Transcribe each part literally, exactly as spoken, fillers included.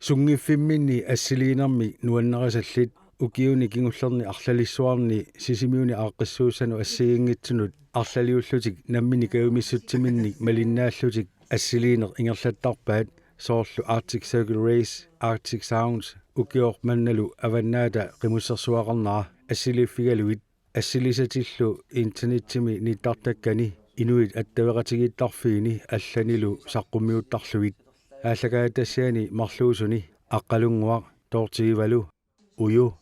Sunngiffimminni assiliinermik nuannarisallit ukiuni kingullerni arlalissuarni Sisimiuni aaqqissuussanut assigiinngitsunut arlaliullutik nammineq kajumissutsiminnik malinnaallutik assiliineq ingerlattarpaat, soorlu Arctic Circle Race, Arctic Sounds, ukioq mannalu Avannaata Qimussersuaqarnera assiliiffigalugit. Assilisatillu internetsimi nittartakkani inuit attaveqatigiittarfiini allanilu saqqummiuttarlugit. Aallakaatitassiani marluusuni Aqqalunnguaq, Toortiivalu, Uju,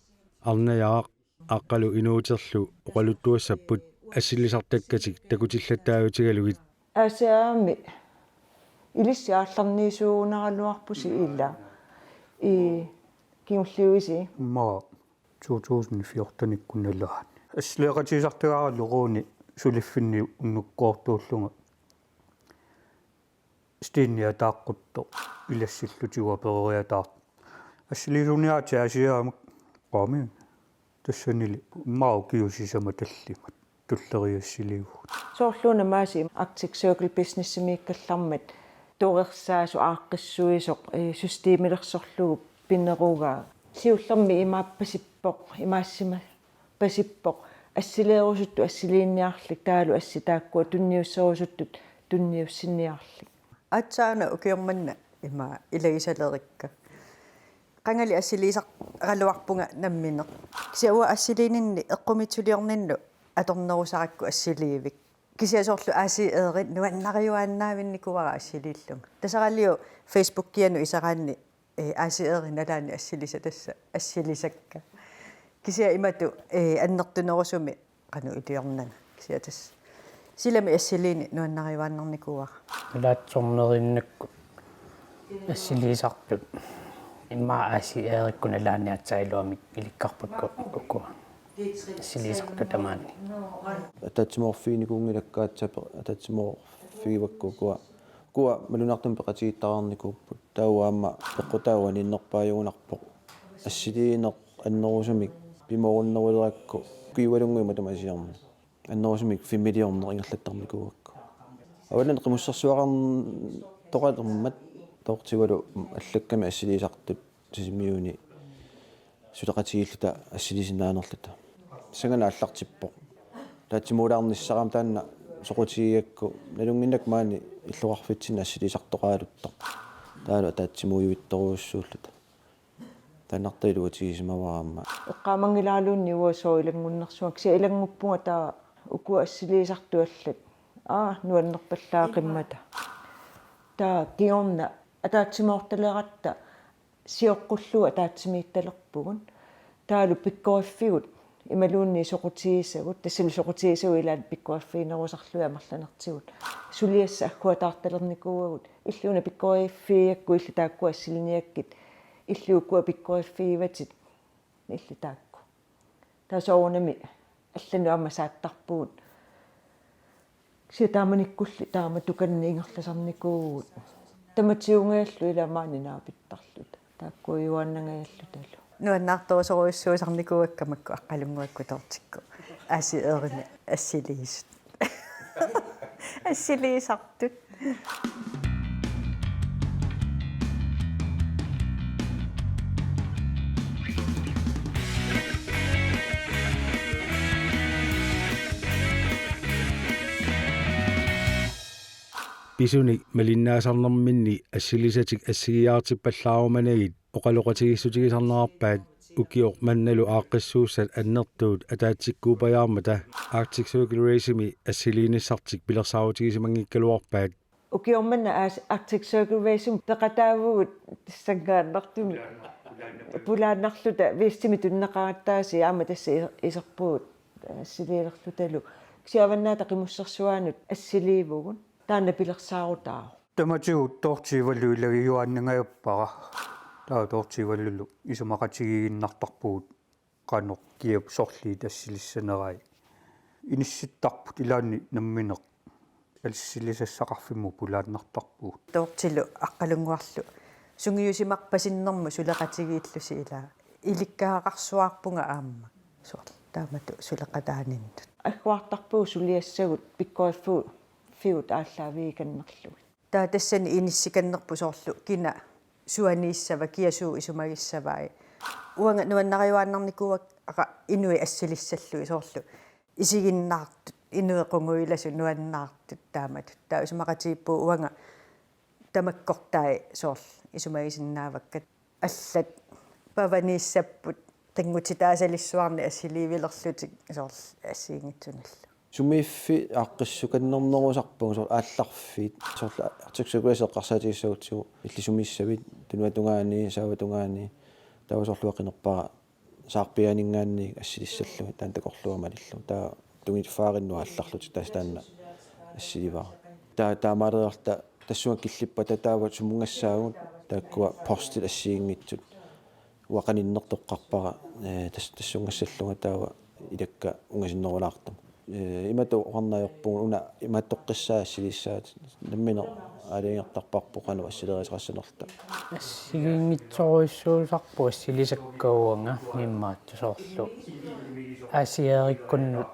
Arnajaraq, Aqqalu Inuuterlu oqaluttuassapput assilisartakkatik takutillattaavutigalugit. Aasiaami ilissi aallarniisuugunaraluarpusi ila. I kingulliuisi. Immaqa to tusind fjorten-ikkut nalaani. Assileeqatigisartagara Loruuni suliffinni unnukkoortuullunga Stenia taaqquttoq ilassillutigu apereriataartoq. Assiliisuuniaratik Aasiaamik qaami. Tassanili immaqa ukiut sisamat tallimat tulleriiassiliivugut. Soorluuna Maasi Arctic Circle Businessimiikkallarmat torersaasut aaqqissuisoq, eh, systemilersorlugu pinerugaa. Siullermik imaappasippoq, imaassimappasippoq, assileerusuttut assiliiniarlik, taavalu assit taakkua tunniusserusuttut tunniussiniarlik. Aatsaana ukioq manna ima ilagisalerikka. Qangali assiliisaraluarpunga nammineq. Kisianni uanga assiliininni eqqumiitsuliorninni atornerusarakku assiliivik. Kisianni soorlu A C R-i nuannariuaannaavinnikuuara assiliillunga. Taseraliu Facebookianut iseraanni, eh, A C R-i nalaani assilisat tassa assilisakka. Kisianni imatut, eh, annertunerusumik qanoq iliornanga. Kisianni tassa silami assiliini nuannariuaannarnikuuara. Nalaatsorneriinnakkut assiliisartut immaqa A C R-ikkut nalaani aatsaat iluamik ilikkarpakka ukua assiliisartut tamaani. Ataatsimoorfiginikuunngilakka aatsaat ataatsimoorfigivakka ukua. Ukua malunnartumik peqatigiittariarnikuupput. Taava aamma peqqutaavoq aninnerpaajugunarpoq. Assiliineq annerusumik pimoorunnerilerakku ukiualunnguit matuma isiorneq. Annerusumik filmiliorneq ingerlattarnikuugakku. Avannaata Qimussersuaqartoqalermat Toortiivalu allakkami assiliisartut Sisimiuni suleqatigiilluta assiliisinnaanerluta. Tassanngaanniit aallartippoq. Ataatsimuulaarnissaqarama taanna soqutigigakku nalunnginnakku maani illoqarfitsinni assiliisartoqaraluttoq. Taavalu ataatsimuujuittorujussuulluta. Taannartaa iluatigisimavara aamma. Eqqaamanngilaraluunniit uanga sooq ilanngunnersunga, kisianni ilannguppunga taava ukua assiliisartut allat. Aa, nuannerpallaaqimmata. Taava kingorna ataatsimoortaleratta sioqqullugu ataatsimiittalerpugut. Taavalu pikkoriffigut imaluunniit soqutigisagut, tassalu soqutigisagut ilaat pikkoriffiginerusarlugit amerlanertigut. Suliassat agguataartalernikuuagut. Illit una pikkoriffigigakku illit taakku assiliniakkit. Illit ukua pikkoriffigivatit. Illit taakku. Taava soorunami allanut aamma saattarpugut. Kisianni taamanikkulli taama tukanni ingerlasarnikuuvugut. Tamatiungajallu ila maani naapittarluta. Taakkuujuaannangajallutalu. Nuannaartorujussuusarnikuuakka makku Aqqalunnguakkut Toortikkut. A C R-imi assiliisut. Assiliisartut. Pisunik malinnaasarnerminni assilisatik assigiiaartippallaarumanagit oqaloqatigiissutigisarnerarpaat, ukioq mannalu aaqqissuussat annertuut ataatsikkuuppajaarmata Arctic Circle Race-imi assiliinissartik pilersaarutigisimanngikkaluarpaat. Ukioq manna aas-, Arctic Circle Race-imut peqataavugut tassanngaannartumik pulaannarluta Vestimik tunineqaratta aasiit aamma tassa is-, iserpugut assiliilerlutalu. Kisianni Avannaata Qimussersuaanut assiliivugut. Taanna pilersaarutaavoq. Tamatigut Toortiivalu ilagiuaannangajappara. Taava Toortiivalulu isumaqatigiiginnartarpugut qanoq kiap sorliit assilissanerai. Inissittarput ilaanni nammineq assilisassaqarfimmut pulaannartarpugut. Toortilu Aqqalunnguarlu sungiusimarpasinnermut suleqatigiillusi ilaa. Ilikkagaqarsuarpunga aamma. Soorlu taamatut suleqataaninnut. Agguartarpugut suliassagut pikkoriffigut aallaavigikannerlugit. Taava tassani inissikannerput soorlu kina suaniissava, kia suut isumagissavai. Uanga nuannariuaannarnikuuakka inuit assilissallugit soorlu. Isiginnaartut, inuit qunguilasut nuannaartut taamatut. Taava isumaqatigiippugut uanga tamakkortai soorlu isumagisinnaavakka. Allat pavaniissapput qinngutitaasalissuarnik assiliivilerlutik soorlu assigiinngitsunillu. Sumiiffiit aaqqissukannernerusarpagut soorlu aallarfiit, soorlu Arctic Circle Race eqqarsaatigissagutsigu illit sumiissavit, tunuatungaani, saatungaani, taava soorlu qinerpara saarpiaaninngaanniit assilissallugit taanna takorluugamik malillugu. Taava tungiffaarinnut aallarlutik tassa taanna assilivara. Taava taamaaleriarluta tassunga killippata taava sumunngassaagut taakkua postit assigiinngitsut. Uanga qaninneq toqqarpara, eh, tas-, tassunngassallunga taava ilakka ungasinnerulaartumik. Eh, imatut oqarneq ajorpugut una imaattoqqissaaq assiliissaatit nammineq aalajangertarparput qanoq assileriaaseqassanerluta. Assigiinngitsorujussuusarput assilisakka uanga immaqa soorlu. Aasiareerikkunnut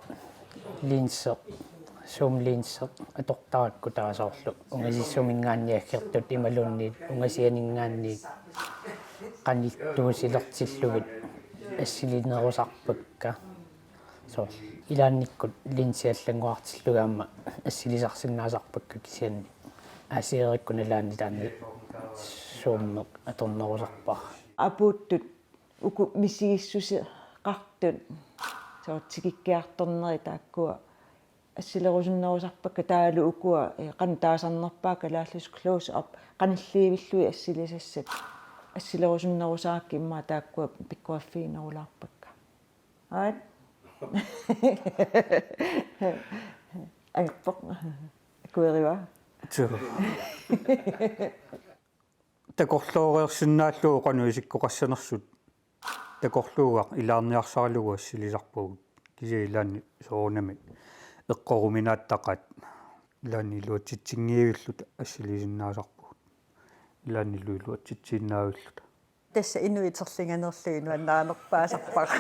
linser, zoom-linser atortarakku taava soorlu ungasissuminngaanniit aggertut imaluunniit ungasianinngaanniit qanittuusilertillugit assilinerusarpakka. Soorlu ilaannikkut linsi allanngorartillugit aamma assilisarsinnaasarpakka kisianni aasiareerikkut nalaanni taanna zoom-eq atornerusarpara. Apuuttut uku misigissuseqartut soorlu tikikkiartornerit taakkua assilerusunnerusarpakka taavalu ukua, eh, qanoq taasarnerpaat kalaallisut close-up qanillivillugit assilisassat assilerusunnerusarakkit immaqa taakkua pikkoriffiginerulaarpakka. Aat. Angerpoq. Akuerivaa. Suu. Takorlooreersinnaallugu qanoq isikkoqassanersut. Takorluugaq ilaarniarsaralugu assilisarpugut. Kisianni ilaanni soorunami eqqoruminaattaqaat. Ilaanni iluatsitsinngivilluta assilisinnaasarpugut. Ilaannilu iluatsitsiinnaavilluta. Tassa inuit terlinganerlugit nuannarinerpaasarpara.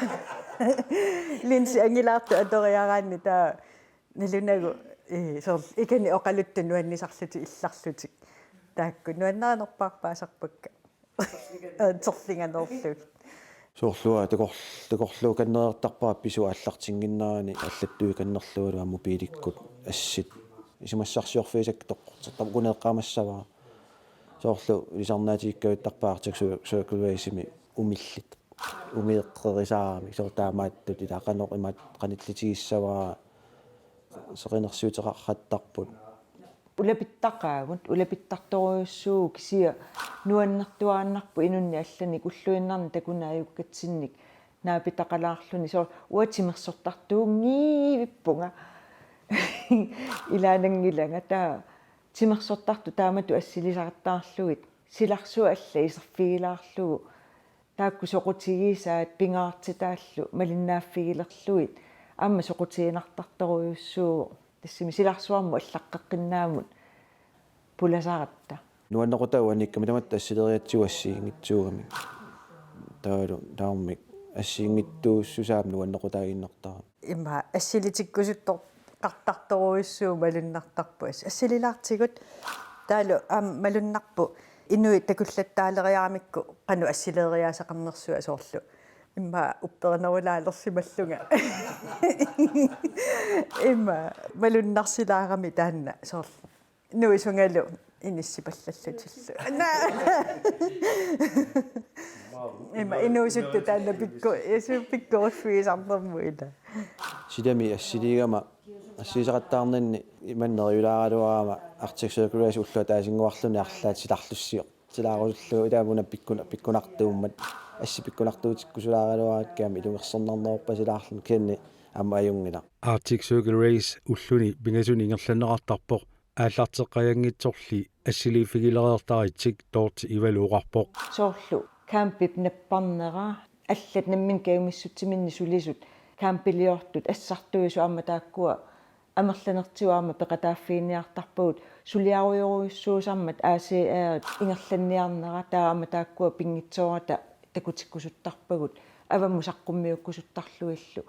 Linsi angilaartut atoriaraanni taava nalunagu, eh, soorlu ikani oqaluttut nuannisarlutik illarlutik. Taakku nuannarinerpaarpaasarpakka. Terlinganerlugit. Soorlu uanga takor-, takorluukannereertarpara pisut aallartinnginnerani allattuikannerlugu aamma mobiilikkut assit. Isumassarsiorfigisakka toqqortertarput, ukua eqqaamassavara. Soorlu ilisarnaatigikkavittarpara Arctic Cir-, Circle Race-imi umillit. Umiiqqerisaaramik soorlu taamaattut ilaa qanoq imaat qanillitigissavara seqinersiuteqaqattaarput. Ulapittaqaagut, ulapittartorujussuugut kisianni nuannertuaannarpoq inunnik allanik ulluinnarni takuneq ajukkatsinnik naapitaqalaarluni soorlu uanga timersortartuunngivippunga. Ilaananngilanga taava timersortartut taamatut assilisaqattaarlugit silarsuaq allat iserfigilaarlugu taakku soqutigisaat pingaartitaallu malinnaaffigilerlugit aamma soqutiginartartorujussuuvoq tassami silarsuarmut allaqqeqqinnaamut pulasaratta. Nuannequtaavoq uaniikkami tamatta assileriatsigut assigiinngitsuugamik. Taavalu tamarmik assigiinngitsuussusaa nuannequtaaginnartarami. Immaqa assilitikkusuttoqartartorujussuuvoq malunnartarpoq. Assililaartigut taavalu aamma malunnarpoq inuit takullattaaleriaramikku qanoq assileriaaseqarnersunga soorlu. Immaqa upperinerulaalersimallunga. Immaqa malunnarsilaarami taanna soorlu. Nuisungalu inissipallallutillu. Naa. Ima inuusuttut taanna pikku-, isu pikkoriffigisarnermut ila. Silami assiligama assigisaqattaarninni imanna neriulaaraluarama Arctic Circle Race ulloq ataasinnguarluni arlaat silarlussiortilaarusullugu ilaamuna pikkuna-, pikkunartuummat assi pikkunartuutikkusulaaraluarakkit aamma ilungersornarnerorpasilaarluni kisianni aamma ajunngilaq. Arctic Circle Race ulluni pingasuni ingerlanneqartarpoq. Aallarteqqajanngitsorli assiliiffigilereertaritsik Dorthe Ivalu oqarpoq. Soorlu campip napparnera allat nammineq kajumissutsiminnik sulisut campiliortut assartuisut aamma taakkua amerlanertigut aamma peqataaffiginiartarpagut suliarujorujussuusarmat A C R ingerlanniarnera taava aamma taakkua pinngitsoorata takutikkusuttarpagut avammut saqqummiukkusuttarlugillu.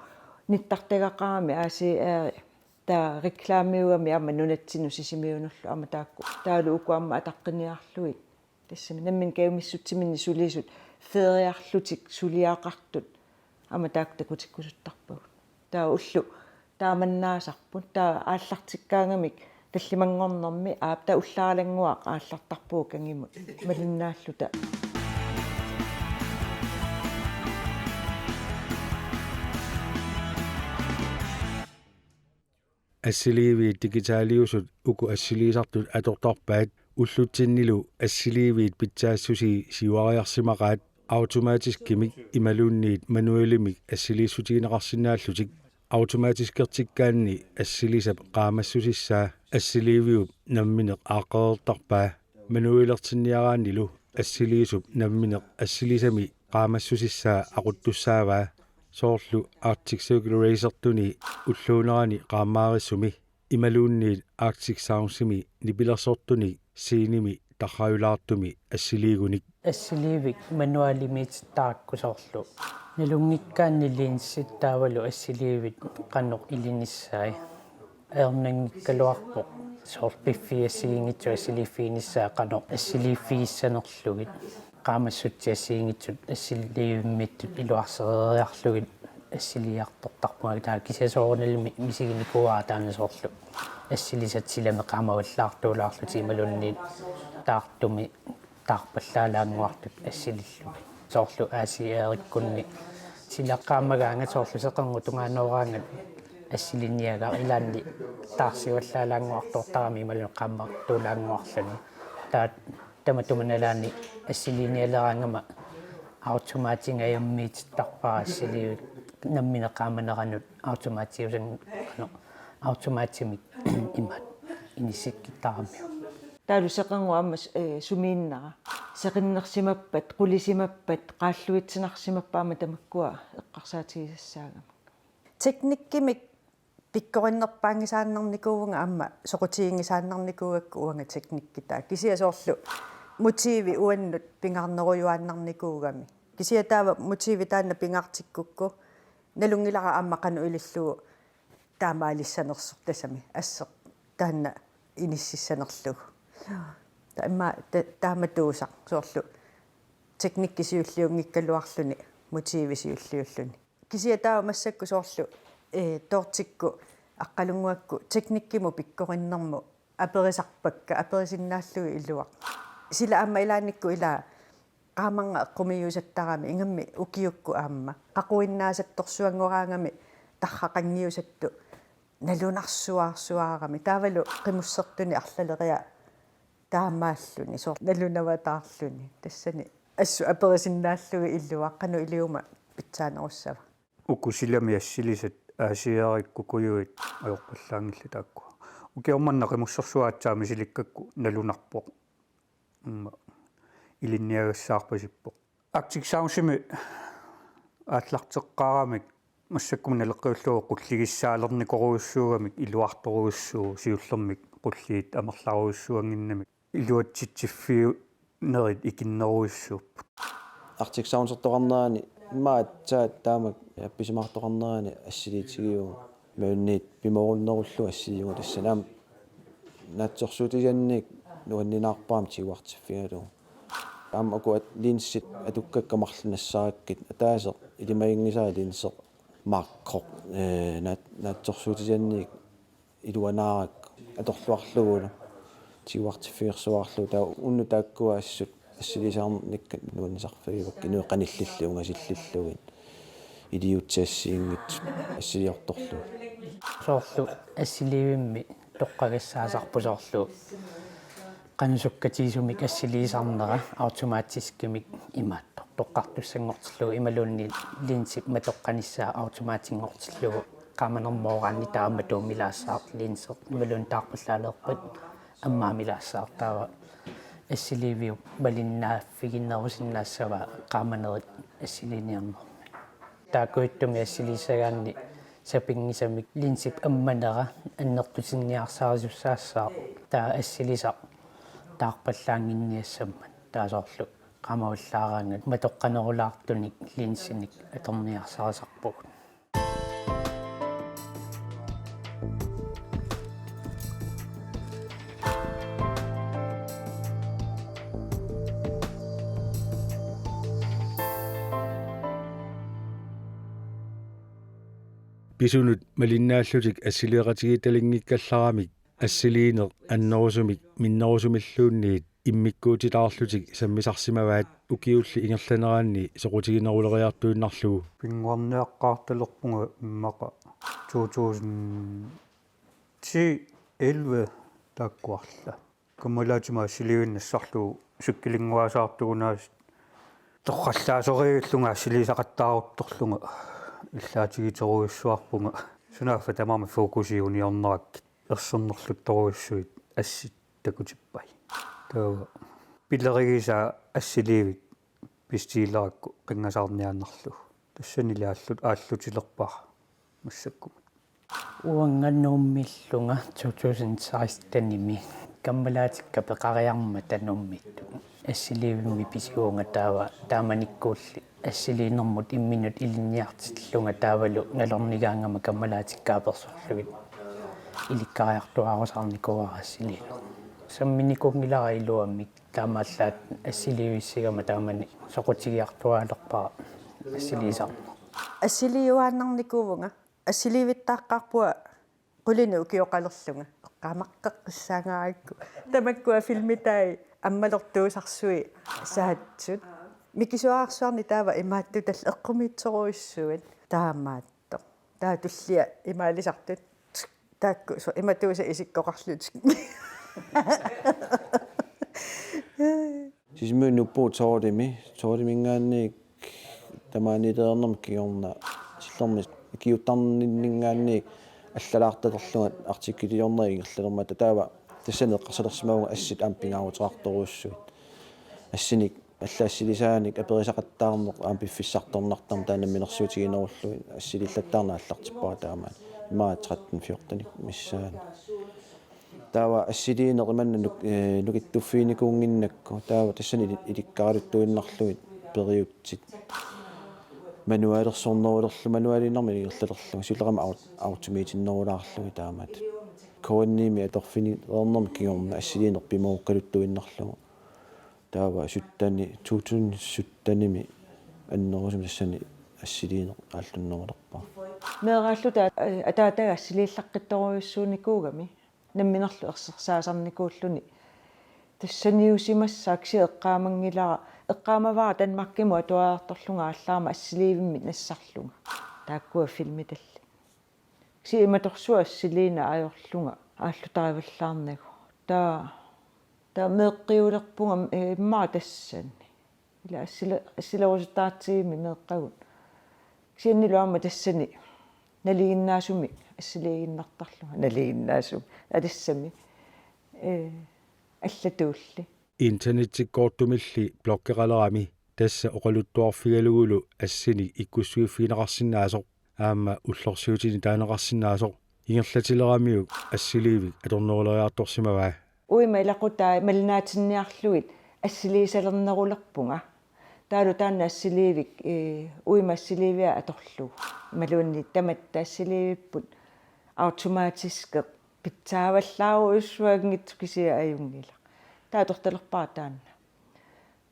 Nittartagaqarami A C R taava reklamiugami aamma nunatsinnut Sisimiunullu aamma taakku. Taavalu uku aamma ataqqiniarlugit. Tassami nammineq kajumissutsiminnik sulisut feriarlutik suliaqartut aamma taakku takutikkusuttarpagut. Taava ulloq taamannaasarput, taava aallartikkaangamik tallimanngornermi aap taava ullaaralannguaq aallartarpugut kangimut malinnaalluta. Assiliiviit digitaliusut uku assiliisartut atortarpaat ullutsinnilu assiliiviit pitsaassusii siuariarsimaqaat automatiskimik imaluunniit manualimik assiliissutigineqarsinnaallutik. Automatiskertikkaanni assilisap qaamassusissaa assiliiviup nammineq aaqqereertarpaa. Manualertinniaraannilu assiliisup nammineq assilisami qaamassusissaa aquttussaavaa. Soorlu Arctic Circle Racertuni ulluunerani qaammaarissumi imaluunniit Arctic Soundsimi nipilersortuni scenemi tarrajulaartumi assiliigunik. Assiliivik manualimiitittarakku soorlu nalunngikkaanni linsit taavalu assiliivit qanoq ilinissaat. Ajornanngikkaluarpoq soorlu piffissap assigiinngitsut assiliiffiginissaat qanoq assiliiffigissanerlugit. Qaammassutsit assigiinngitsut assiliivimmiittut iluarsereeriarlugit assiliiartortarpunga, taava kisianni soorunalimi misiginikuuara taanna soorlu assilisat silami qaamavallaartuulaarlutik imaluunniit taartumi taarpallaalaannguartut assilillugit. Soorlu A C R-ikkunni sila qaammagaangat soorlu seqernup tungaanooraangat assiliniagaq, ilaanni taarsivallaalaannguartuuttarami imaluunniit qaammartuulaannguarluni. Taava tamatuma nalaani assilinialeraangama automatingajammiitittarpara assiliivik nammineq qaamaneranut automatiusan-, qanoq, automatimik imaat inissikkittaaramiuk. Taavalu seqernup aamma s-, eh, sumiinnara. Seqinnersimappat, qulisimappat, qaalluitsinarsimappat aamma tamakkua eqqarsaatigisassaagamik. Teknikkimik pikkorinnerpaanngisaannarnikuuvunga aamma soqutiginngisaannarnikuugakku uanga teknikkitaa. Kisianni soorlu motivi uannut pingaarnerujuaannarnikuugami. Kisianni taava motivi taanna pingaartikkukku nalunngilara aamma qanoq ilillugu taamaalissanersoq, tassami asseq taanna inississanerlugu. Taava immaqa ta-, taamatuusaq soorlu teknikki siulliunngikkaluarluni, motivi siulliulluni. Kisianni taava massakkut soorlu, eh, Dortheykkut Aqqalunnguakkut teknikkimut pikkorinnermut aperisarpakka, aperisinnaallugit iluaq. Sila aamma ilaannikkut ila qaamarnga eqqumiiusattarami, ingammik ukiukkut aamma. Qaquinnaasaattorsuanngoraangami tarraqanngiusattut nalunarsuaarsuarami. Taavalu qimussertunik arlaleriarluni taamaalluni, soorlu nalunavataarluni. Tassani assut aperisinnaallugit iluaq, qanoq iliuma pitsaanerussava. Uku silami assilisat A C R-ikkukkujuit ajorpallaanngillat taakku. Ukioq manna qimussersuaq aatsaat misilikkakku nalunarpoq. Aamma ilinniagassaarpasippoq. Arctic Soundsimi aallarteqqaaramik massakkut naleqqiullugu qulligissaalernikorujussuugamik, iluartorujussuuvoq, siullermik qulliit amerlarujussuannginnamik. Iluatsitsiffiunerit ikinnerujussuupput. Arctic Soundsertoqarnerani, immaqa aatsaat taamak appisimaartoqarnerani assiliitigiuvoq. Imaluunniit pimoorunnerullugu assiliivugut, tassani aamma naatsorsuutisianniit nuanninaarpara aamma tiguartiffigalugu. Aamma uku at-, linsit atukkakka marluk nassarakkit, ataaseq ilimaginngisaa linsi makro, eh, naat-, naatsorsuutisianniit iluanaarakku atorluarlugulu tiguartiffigersuarlugu, taava unnuk taakkua assut assiliisarnikkat nuannisarfigivakka, inuit qanillillugit, ungasillillugit, iliuutsit assigiinngitsut assiliortorlugit. Soorlu assiliivimmi toqqagassaasarpoq soorlu qanoq sukkatigisumik assiliisarnera automatiskimik imaattoq toqqartussanngortillugu imaluunniit linsip matoqqanissaa automatinngortillugu qaamanermooraanni taamatumilaassaaq linsi imaluunniit taarpallaaleerpat ammaamilaassaaq, taava assiliiviup malinnaaffiginerusinnaassavaa qaamanerit assiliiniarnermi. Taakkuuttumi assiliissagaanni sapinngisamik linsip ammanera annertutinniarsarissaassaaq, taava assilisaq taarpallaannginniassammat, taava soorlu qaamavallaaraangat matoqqanerulaartunik linsinik atorniarsarisarpugut. Kisunut malinnaallutik assiliiqatigiittalinngikkallaramik assiliineq annerusumik minnerusumilluunniit immikkuutitaarlutik sammisarsimavaat ukiulli ingerlaneranni soqutigineruleriartuinnarlugu. Pinnguarniaqqaartalerpunga immaqa to tusind ti elleve taakkuarla. Kammalaatima assiliivinnassarlugu cykelinguasaartugunaas torrallaasoriivillunga assiliisaqattaaruttorlunga illaatigiiterujussuarpunga. Sunaaffa tamarmik fokusi uniornerakkit ersernerluttorujussuit assit takutippai. Taava pilerigisaa assiliivik bestiilerakku qinngasaarniaannarlugu. Tassani aallut aallutilerpara massakkumut. Uanga Nuummillunga to tusind sekstenimi kammalaatikka peqariarmata Nuummittut. Assiliivimmi pisivunga taava taamanikkuulli assiliinermut imminut ilinniartillunga taavalu nalornigaangama kammalaatikka apersorlugit ilikkariartuaarusaarnikuuara assiliineq. Samminikuunngilara iluamik taamaallaat assiliivissigama taamani soqutigiartuaalerpara assiliisarneq. Assiliiuaannarnikuuvunga, assiliivittaaqqaarpunga qulinik ukioqalerlunga. Eqqaamaqqeqqissaangaarakku. Tamakkua filmitai ammalortuusarsui saatsut. Mikisuararsuarni taava imaattutallu eqqumiitsorujussuit taamaattoq. Taava tullia imaalisartut. Taakku so-, imatuusa isikkoqarlutik. Sisimiut nuppugut tolvimi, tolviminngaanniit tamaaniilereernermik kingorna, sillormi ikiuuttarninninngaanniit allalaartalerlunga artikkeliorneq ingerlalermata taava tassani eqqarsalersimavunga assit aamma pingaaruteqartorujussuit. Assinik alla assilisaanik aperisaqattaarneq aamma piffissartornartarmat taanna namminersuutiginerullugit assiliillattaarneq aallartippara taamaani. Immaqa tretten fjorten missaani. Taava assiliineq imanna nuk-, eh, nukittuffiginikuunnginnakku. Taava tassani ili-, ilikkaraluttuinnarlugit periutsit. Manualersornerulerlu-, manualiinnarmik ingerlalerlunga. Siullermik aut-, automatiinnerulaarlugit taamatut. K N I-mi atorfinilereernermik kingorna assiliineq pimoorukkaluttuinnarlugu. Taava sytteni, to tusind syttenimi annerusumik tassani assiliineq aallunnerulerpara. Meeraalluta, eh, ataataga assiliillaqqittorujussuunikuugami namminerlu ersersaasarnikuulluni. Tassaniusimassaaq kisianni eqqaamanngilara, eqqaamavara Danmarkimut atuariartorlunga aallarama assiliivimmi nassarlunga. Taakkua filmitallit. Kisianni imatorsuaq assiliineq ajorlunga aallutarivallaarnagu. Taava, taava meeqqiulerpunga, eh, immaqa tassani. Ila assile-, assilerusutaatsigimmi meeqqagut. Kisiannilu aamma tassani nalinginnaasumik assiliiginnartarlunga, nalinginnaasumik. Aa, tassami. Eh, allatuulli. Internettikkoortumilli bloggeqalerami tassa oqaluttuarfigalugulu assinik ikkussuiffigineqarsinnaasoq aamma ullorsiutinik taaneqarsinnaasoq ingerlatileramiuk assiliivik atorneruleriartorsimavaa. Uima ilaqutai malinnaatinniarlugit assiliisalernerulerpunga. Taavalu taanna assiliivik, eh, uima assiliiviat atorlugu. Imaluunniit tamatta assiliivipput automatiske pitsaavallaarujussuanngitsoq kisianni ajunngilaq. Taava atortalerpara taanna.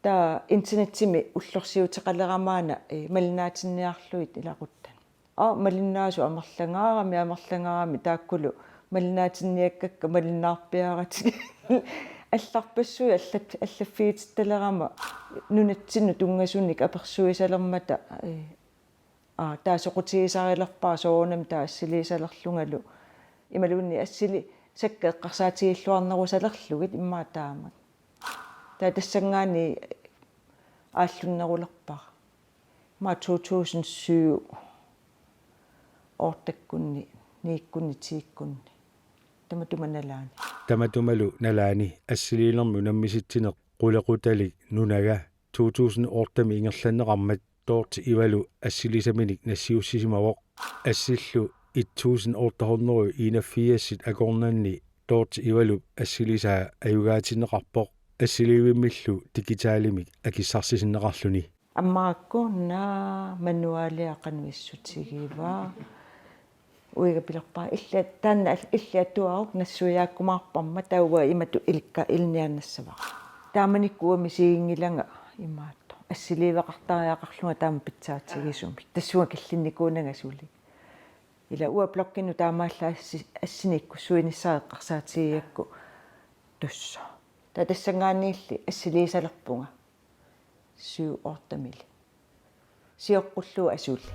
Taava internetimi ullorsiuteqaleramaana, eh, malinnaatinniarlugit ilaquttat. Aa, malinnaasut amerlangaarami, amerlangaarami taakkulu malinnaatinniakkakka malinnaarpiaratik. Allarpassuit allat-, allaffigitittalerama nunatsinnut tunngasunik apersuisalermata, eh, aa, taava soqutigisarilerpara soorunami taava assiliisalerlungalu. Imaluunniit assili sakka eqqarsaatigilluarnerusalerlugit immaqa taamak. Taava tassanngaanniit aallunnerulerpara. Immaqa to tusind syv, ottekkunni, niikkunni, tiikkunni. Tamatuma nalaani. Tamatumalu nalaani assiliinermi unammisitsineq qulequtalik nunaga to tusind otte-mi ingerlanneqarmat Dorthe Ivalu assilisaminik nassiussisimavoq. Assillu et tusind otte hundrede enogfirs-it akornanni Dorthe Ivalup assilisaa ajugaatinneqarpoq assiliivimmillu digitalimik akissarsisinneqarluni. Ammarakku una manualia qanoq issutigiva. Uiga pilerpara illit taanna al-, illit atuaruk nassuiaakkumaarparma taava imatut ilikka ilinniaannassavara. Taamanikkut uanga misiginngilanga imaattoq. Assiliiveqartariaqarlunga taama pitsaatigisumik. Tassunga killinnikuunanga suli. Ila uanga blogginut taamaallaat assi-, assinikkussuinissaq eqqarsaatigigakku tassa. Taava tassanngaanniilli assiliisalerpunga syv otte mili. Sioqqullugu asuli.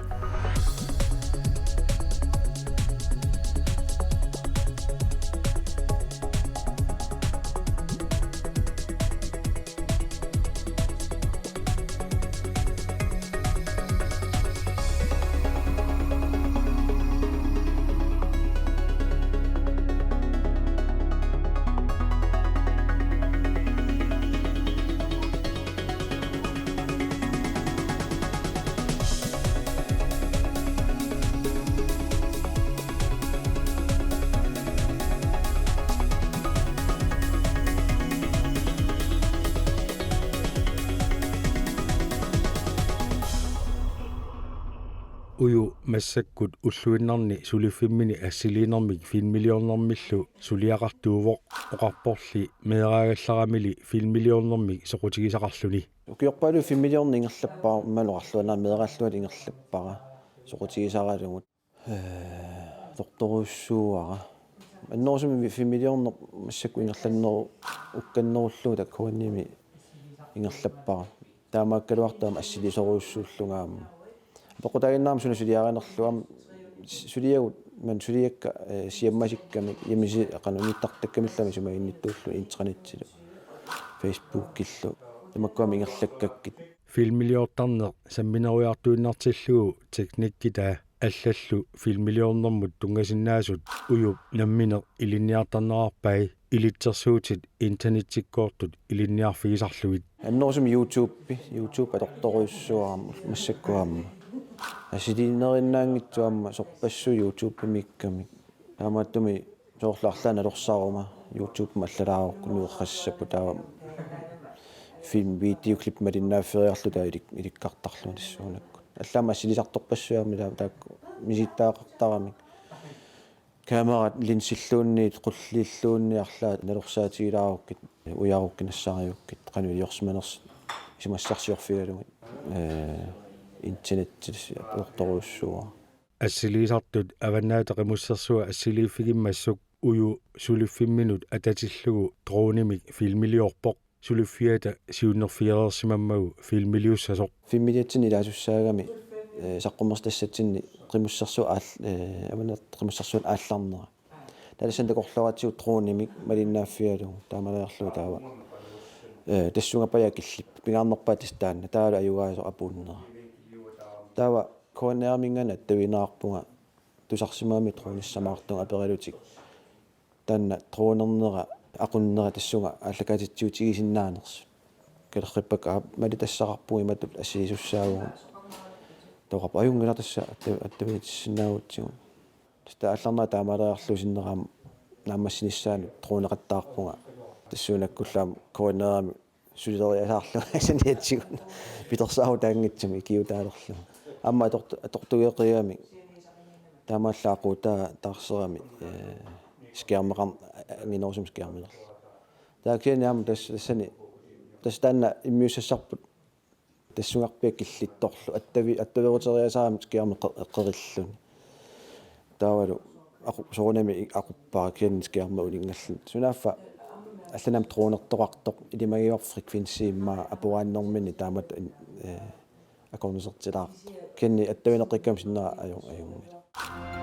Uju massakkut ulluinnarni suliffimmini assiliinermik filmiliornermillu suliaqartuuvoq, oqarporli meeraagallaramili filmiliornermik soqutigisaqarluni. Ukiorpaaluit filmiliorneq ingerlappara, imaluunniit oqarluinnarni meeraalluarlunga ingerlappara soqutigisaralugu. Ee, atortorujussuuara. Annerusumik filmiliorneq massakkut ingerlanneru-, ukkannerullugu taakku K N-imi ingerlappara. Taamaakkaluartoq aamma assiliisorujussuullunga aamma. Apeqqutaaginnarama suna suliarinerlugu aamma s-, suliagut, maani suliakka, ee, siammasikkamik, hjemmeside, qanoq nittartakkamillu aamma isumaginnittuulluni internettilu, Facebookillu. Tamakkua aamma ingerlakkakkit. Filmiliortarneq samminerujartuinnartillugu teknikkitaa allallu filmiliornermut tunngasinnaasut Ujup nammineq ilinniartarnerarpai ilitsersuutit internettikkoortut ilinniarfigisarlugit. Annerusumik YouTube, YouTube atortorujussuuara massakkut aamma. Assiliinerinnaanngitsoq aamma sorpassuit YouTube-imiikkamik. Taamaattumik soorlu arlaannik nalorsaruma YouTube-mi allalaarukku nuerrassapput taava film videoklip malinnaaffigeriarluta ilik-, ilikkartarluni tassuunakkut. Allaammi assilisartorpassuit aamma taava taakku misilittagaqartaramik. Kamerat linsilluunniit, qulliilluunniit arlaat nalorsaatigilaarukku, ujarukkit, nassariukkit, qanoq iliorsimanersut isumassarsiorfigalugit, ee, internettillu atortorujussuuara. Assiliisartut Avannaata Qimussersua assiliiffigimmassuk Uju suliffimminut atatillugu dronemik filmiliorpoq, suliffiata siunnerfigereersimammagu filmiliussasoq. Filmiliatsinni ilaasussaagami, ee, saqqummersitassatsinnit Qimussersuup aal-, ee, Avannaata Qimussersuup aallarnera. Taava tassani takorlooratsigu dronemik malinnaaffigalugu taamaaleriarlugu taava. Ee, tassunga paja killippara, pingaarnerpaaq tassa taanna, taavalu ajugaasoq apuunnera. Taava K N R-iminngaanniit attavigineqarpunga tusarsimagamik dronissammaartunga aperalutik. Taanna dronernera aqunnera tassunga aallakaatitsivigisigisinnaanersut. Kalerrippakka aap malitassaqarpugut imatut assiliisussaavugut. Taava oqarpoq ajunngilaq tassa atta-, attavigiissinnaagutsigu. Tassa aallarnera taamaaleriarlugu sinnera aamma naammassinissaanut droneqattaarpunga. Tassuunakkullu aamma K N R-imi sulileriasaarlunga saniatigut pitorsaarutaanngitsumik ikiuutaalerlunga. Aamma atortu-, atortugeqigamik taamaallaat aquutaa taarserami, ee, skærmeqar-, anginerusumik skærmilerlugu. Taava kisianni aamma tassa, tassani, tassa taanna immiussassarput tassungarpiaq killittorlu attavi-, attaveeruteriasaarami skærmi qe-, qerilluni. Taavalu aqu-, soorunami i-, aquppara kisianni skærmi uninngalluni. Sunaaffa allanami dronertoqartoq ilimagivarput frekvensi immaqa aporaannerminni taamatut in-, ee, akornusertilaartoq. Kisianni attavigineqqikkama sinnera ajun-, ajunngilaq.